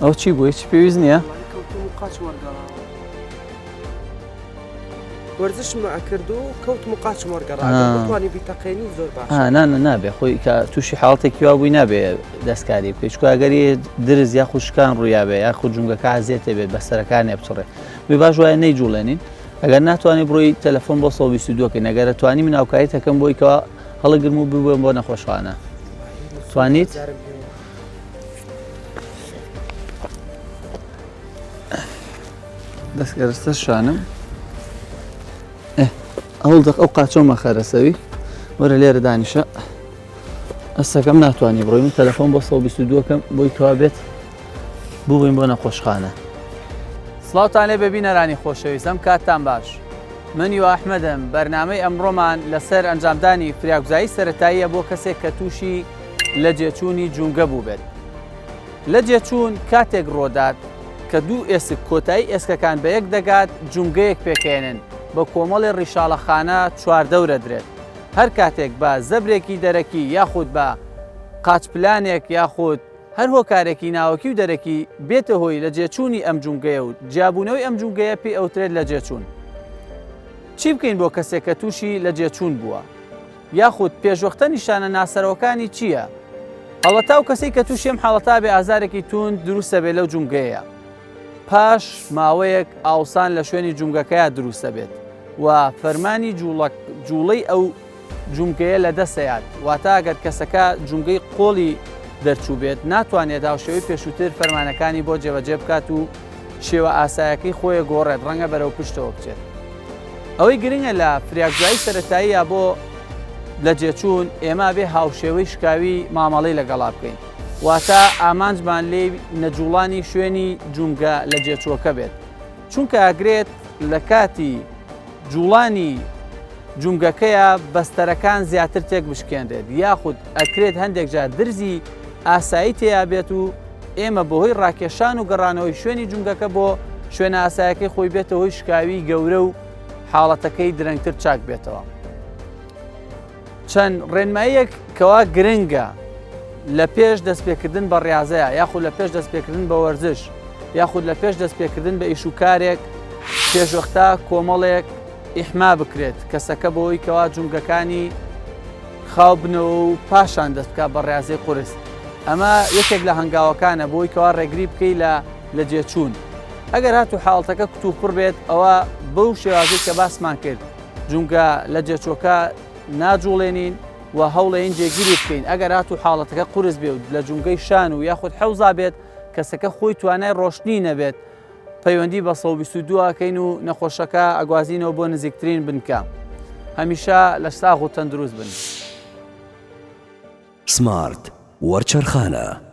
ئەو چی بوو هیچ پێویست نییە؟ وەرزشم ئەکرد و کەوتم و قاچم وەرگەڕا بتوانی بیتەقێنی زۆر باش نا نا نابێ خۆی کە تووشی حاڵتێکی وا بووی نابێ دەستکاری بکەیت چونکە ئەگەری درز یاخود شکان ڕوویابێ یاخود جومگەکە ئازیەتێ بێت بەستەرەکانێ بچڕێ بێ باش وایە نەیجوڵێنین ئەگەر ناتوانانی بڕۆی تەلەفۆن بۆ 122 کەین ئەگەر توانی من هاوکاریت ئەکەم بۆی کەوا هەڵگرم و ببم بۆ نەخۆشخانە توانیت؟ دەستکەرە سەر شانم ئەوڵ دەق ئەو قاچۆ مەخەرە سەوی وەرە لێرە دانیشە ئەسەکەم ناتوانانی بڕۆی من تەلەفۆن بۆ 122 کەم بۆی کەوا بێت بووین بۆ نەخۆشخانە. سڵاوتان لێ بێ بینەرانی خۆشەویست ئەم کاتتان باش من یوا ئەحمەدم بەرنامەی ئەمڕۆمان لەسەر ئەنجامدانی فریاگوزاری سەرەتاییە بۆ کەسێک کە تووشی لەجێچوونی جومگە بووبێت لەجێچوون کاتێک ڕۆدات کە دوو ئێسک کۆتایی ئێسکەکان بە یەک دەگات جومگەیەک پێکەێنن بە کۆمەڵی ڕیشاڵەخانە چواردەورە درێت هەر کاتێک بە زەبرێکی دەرەکی یاخود بە قاچپلانێک یاخود هەر هۆکارێکی ناوەکی و دەرەکی بێتە هۆی لەجێچوونی ئەم جومگەیە و جیابوونەوەی ئەم جومگەیە پێی ئەوترێت لەجێچوون. چی بکەین بۆ کەسێک کە تووشی لەجێچوون بووە؟ یاخود پێشوەختە نیشانە ناسەرەوەکانی چییە؟ هەڵەتا و کەسێک کە تووشی ئەم حاڵەتە بێ ئازارێکی توند دروستە بێت لەو جومگەیە. پاش ماوەیەک ئاوسان لە شوێنی جومگەکەیا دروستە بێت و فەرمانی جوڵەی ئەو جومگەیە لەدەسەیات، واتە گەر کەسەکە جومگەی قۆڵی دەرچووبێت ناتوانێت هاوشێوەی پێشووتر فەرمانەکانی بۆ جێبەجێ بکات و شێوە ئاسایەکەی خۆی گۆڕێت ڕەنگە بەرەو پشتەوە بچێت. ئەوەی گرنگە لە فریاگوزاری سەرەتاییە بۆ لەجێچوون ئێمە بێ هاوشێوەی شکاوی مامەڵەی لەگەڵا بکەین واتە ئامانجمان لێی نەجوڵانی شوێنی جومگە لەجێچووەکە بێت چونکە ئەگرێت لە کاتی جوڵانی جومگەکەیا بەستەرەکان زیاتر تێک بشکێنرێت یاخود ئەکرێت هەندێک جار درزی ئاسایی تێیا بێت و ئێمە بەهۆی ڕاکێشان و گەڕانەوەی شوێنی جومگەکە بۆ شوێنە ئاسایەکەی خۆی بێتە هۆی شکاوی گەورە و حاڵەتەکەی درەنگتر چاک بێتەوە. چەند ڕێنماییەک کەوا گرنگە لە پێش دەستپێکردن بە ڕاضەیە یاخود لە پێش دەستپێکردن بە وەرزش یاخود لە پێش دەستپێکردن بە ئیش و کارێک پێشوەختە کۆمەڵێک ئیحما بکرێت کەسەکە بۆی کەوا جومگەکانی خاو بنەوە و پاشان دەست بکات بە ڕاضەی قورس ئەمە یەکێک لە هەنگاوەکانە بۆی کەوا ڕێگری بکەی لە لە جێچوون ئەگەر هاتو حاڵتەکە کتوپڕ بێت ئەوە بەو شێوازەی کە باسمان کرد جومگە لە جێچووەکە ناجوڵێنین و هەوڵێین جێگیری بکەین ئەگەر هاتوو حاڵەتەکە قورس بێ و لە جومگەی شان و یاخود حەوزا بێت کەسەکە خۆی توانای ڕۆشتنی نەبێت پەیوەندی بە 122 ئەکەین و نەخۆشەکە ئەگوازینەوە بۆ نزیکترین بنکە هەمیشە لە ساغ و تەندروست بن. سمارت وەرچەرخانە.